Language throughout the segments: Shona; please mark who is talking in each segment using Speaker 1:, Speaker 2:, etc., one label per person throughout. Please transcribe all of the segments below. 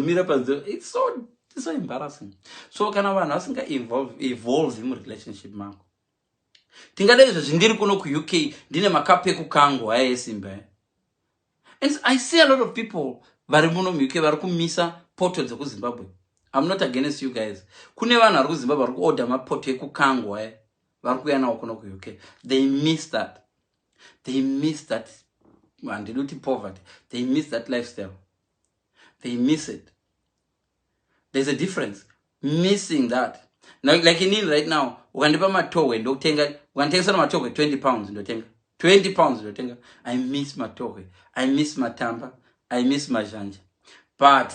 Speaker 1: Mira panze, it's so embarrassing. So kana vanhu vasinga evolve murelationship mako, tingada izvezvi ndiri kuno kuUK, ndine makapu ekukango aya esimba. And I see a lot of people vari muno muUK vari kumisa poto dzekuZimbabwe. I'm not against you guys. Kune vanhu vari kuZimbabwe vari kuodha mapoto ekukango aya, vari kuuya nawo kuno kuUK. They miss that, they miss that. Handidi kuti poverty, they miss that lifestyle, they miss it. There's a difference missing that. Now, like inini right now, ukandipa matohwe ndokutenga, ukanditengesera matohwe £20 ndotenga, £20 ndotenga. I miss matohwe, I miss matamba, I miss mazhanja, but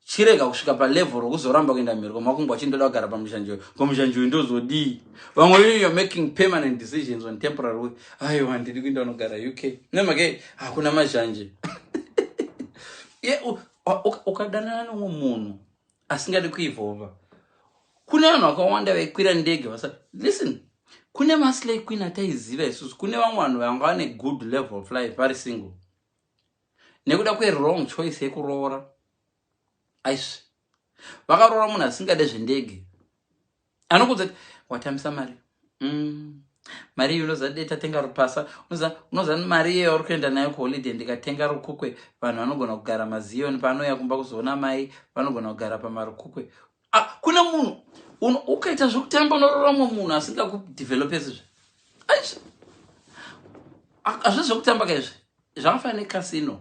Speaker 1: chirega kusvika palevel rokuzoramba kuenda mhiri kwamakungwa chindoda kugara pamushanjo. Kwamushanjo uyu ndozodii? Vamwe venyu, you're making permanent decisions on temporary way. Aiwa, ndiri kuenda unogara UK nemake hakuna mazhanje. Ukadanana nomwe munhu asingadi kuevolva, kune vanhu vakawanda vaikwira ndege vasa. Listen, kune maslay queen ataiziva isusu, kune vamwe vanhu vanga vane good level of life vari single nekuda kwewrong choice yekuroora. Aisvi, vakaroora munhu asingade zvendege, anokudza kuti watambisa mari. Mari iyi unozade tatenga rupasa, unoziva mari iyeyo uri kuenda nayo kuholiday, ndikatenga rukukwe vanhu vanogona kugara maziyoni paanouya kumba kuzoona mai, vanogona kugara pamarukukwe. Ah, kune munhu ukaita zvekutamba unoroora mumwe munhu asingakudevelopesizve. Hazvisi zvekutamba kaizvi, zvakafanana necasino,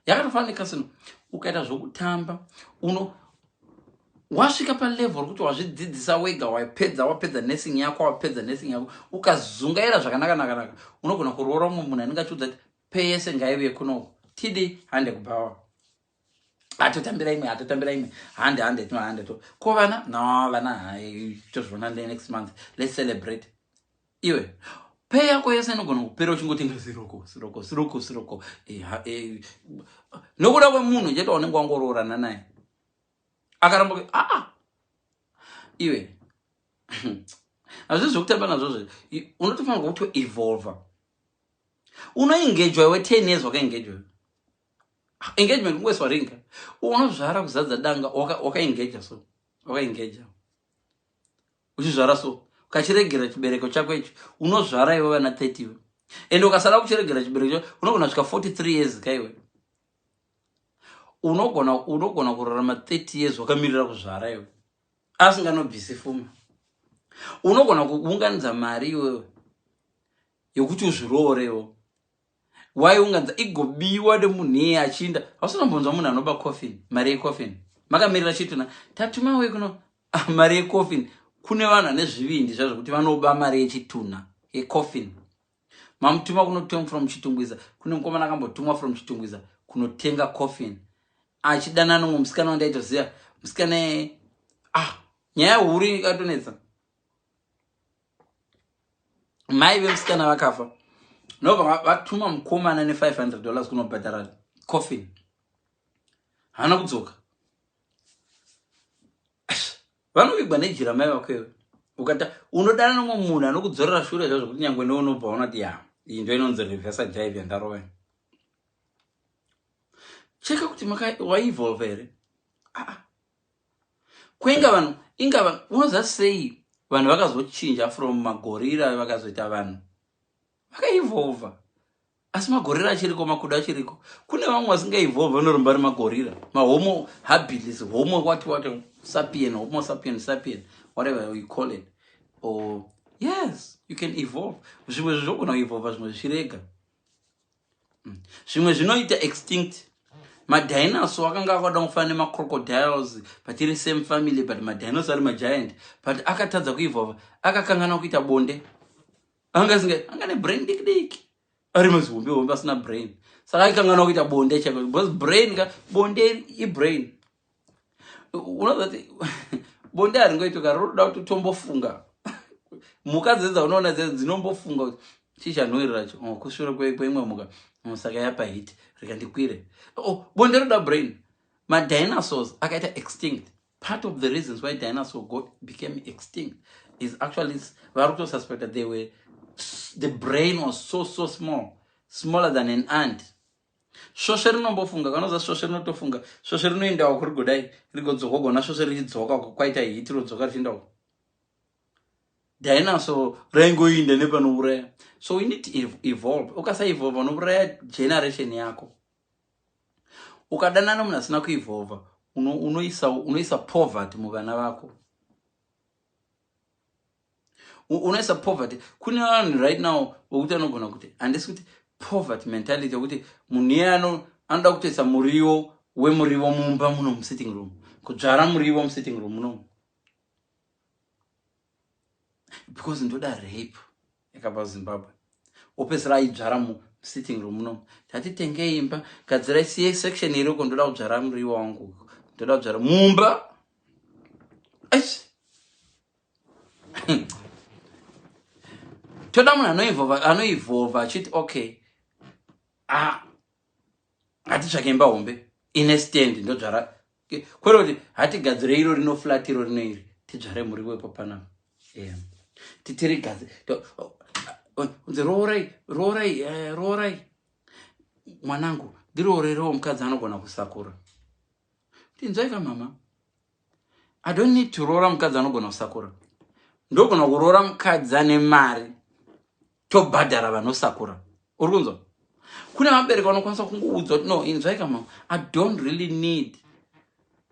Speaker 1: yakatofanana necasino. Ukaita zvokutamba uno wasvika palevel rekuti wazvidzidzisa wega, wapedza, wapedza nursing yako, wapedza nursing yako, ukazungaira zvakanaka-nakanaka, unogona kuroora mumwe munhu anenge achiudza kuti pay yese ngaive kunoko, tidi hande kubhawa, atotambira imwe, atotambira imwe, hande hande to hande to ko vana no vana hai, tozviona next month, let's celebrate. Iwe pay yako yese inogona kupera uchingotenga siroko, siroko, siroko, siroko, nokuda kwemunhu chete waunenge wangoroorana naye akaramba. Aa, iwe, hazvisi zvekutamba nazvo zve. Unotofanirwa kutoevolva. Unoengejwa iwe 10 years, wakaengejwa, engagement kungoiswa ringa, unozvara kuzadza danga, wakaengeja, so wakaengeja uchizvara, so ukachiregera chibereko chako icho unozvara iwe vana 30 iwe, ende ukasara kuchiregera chibereko chako unogona kusvika 43 years kaiwe. Unogona kurarama 30 years wakamirira kuzvara iwe asinganobvisi fuma. Unogona kuunganidza mari iwewe yokuti uzviroorewo, waiunganidza igobiwa nemunhu iye achiinda. Hausinombonzwa munhu anoba coffin, mari yecoffin, makamirira chituna tatuma wei kuno. Ah, mari yecoffin, kune vanhu vane zvivindi zvazvo kuti vanoba mari yechituna, yecoffin. Mamutuma kunotenga from Chitungwiza, kune mukomana akambotumwa from Chitungwiza kunotenga coffin achidana nomwe musikana wandaitoziva. Musikana, ah, nyaya huru ikatonetsa, mai vemusikana vakafa, nobva vatuma mukomana ne$500 kunobhadhara coffin, haana kudzoka. Vanovigwa nejira mai vako. Ukata unodana nomwe munhu anokudzorera shure zvazvo kuti nyangwe neunobva unoti ya, iyi ndo inonzi reverse jive yandarova. Cheka kuti waevolve here. Ah, kwenga vanhu inga unoziva sei vanhu vakazochinja from magorira vakazoita vanhu vakaevolva, asi magorira achiriko, makudo achiriko. Kune vamwe vasingaevolve vanoromba ri magorira, mahomo habilis, homo what what sapien, homo sapien sapien, whatever you call it. Or yes, you can evolve. Zvimwe zvogona kuevolva, zvimwe zvichirega. Zvimwe zvinoita extinct. Madinosaur akanga akada kufanana nemacrocodiles, but iri same family, but madinosaur ari magiant, but akatadza kuevolva, akakanganwa kuita bonde. Anga asinga anga nebrain diki diki, ari mazihombe hombe asina brain, saka aikanganwa kuita bonde chaiko, because brain ka, bonde ibrain. Unozati bonde haringoitoka, rotoda kuti utombofunga. Mhuka dzedza unoona dze dzinombofunga kuti chii chanhuwirira cho. Oh, kushure kweimwe mhuka. Oh, saka yapa hit rikandikwire. Oh, bonde roda brain. Madinosaurs akaita extinct. Part of the reasons why dinosaur became extinct is actually vari kutosuspect that the brain was so so small, smaller than an ant. Svosve rinombofunga, kanoza svosve rinotofunga. Svosve rinoendawo kurigodai, rigodzoka, ugona svosve richidzoka kwaita hiti, rodzoka richiendawo. Dinosaur raingoinda nepanouraya. So we need to evolve. Ukasaevolva, unouraya generation yako. Ukadanana munhu asina kuevolva, unoisa poverty muvana vako, unoisa poverty. Kune vanhu right now vokuti anogona kuti, handisi kuti poverty mentality yekuti munhu iye anoda kutoisa muriwo wemuriwo mumba muno, musitting room, kudzvara muriwo musitting room munomu, because ndoda rape yakabva kuZimbabwe, opedzisira aidzvara musitting room munomu. Tati tengei imba, gadzirai, siye section iriko, ndoda kudzvara muriwo wangu, ndoda kudzvara mumba. Aish. Toda munhu anoevolva achiti, okay, ah, hatitsvake imba hombe ine stand, ndodzvara, kwete kuti hatigadzire iro rino flat, iro rino iri, tidzvare muriwo ipo panapa. Yeah. Titirigadze unzi roorai, roorai, roorai mwanangu, ndiroorerewo mukadzi anogona kusakura. Tinzwaika mama, I don't need to roora mukadzi anogona kusakura. Ndogona kuroora mukadzi ane mari, tobhadhara vanosakura. Uri kunzwa? Kune vabereki vanokwanisa kungoudza kuti, no, inzwaika mama, I don't really need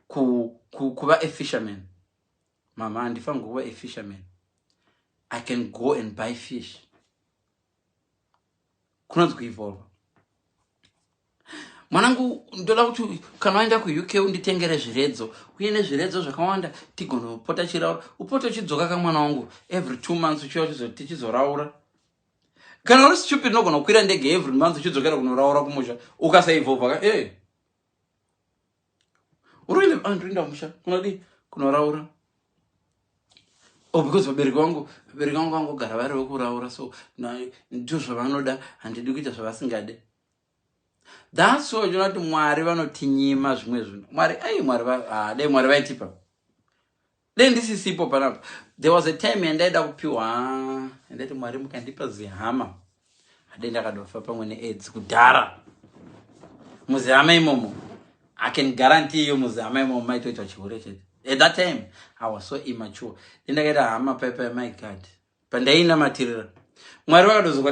Speaker 1: kuva a fisherman. Mama, handifanirwi kuva a fisherman. I can go and buy fish. Kunonzi kuevolva. Mwanangu, ndoda kuti kana waenda kuUK unditengere zviredzo, uye nezviredzo zvakawanda, tigonopota chiraura, upote uchidzoka kamwana wangu every 2 months, uchiuya tichizoraura. Kana uri stupid, unogona kukwira ndege every month uchidzokera kunoraura kumusha. Ukasaevolva ka, e uri ndinoenda kumusha kunodi kunoraura. Oh, because vabereki vangu vangogara vari vekuraura, so ndo zvavanoda, handidi kuita zvavasingade. That's why uchiona kuti Mwari vanotinyima zvimwe zvinhu. Mwari ai, Mwari, ah, dai Mwari vaitipa, dei ndisisipo panapa. There was a time yandaida kupiwa, yandaiti, Mwari, mukandipa zihama, hadei ndakadofa pamwe neAIDS kudhara. Muzihama imomo, I can guarantee you, muzihama imomo maitoitwa chihure chete. At that time I was so immature. Dei ndakaita hama paipai, my God, pandainamatirira Mwari vakadozoka.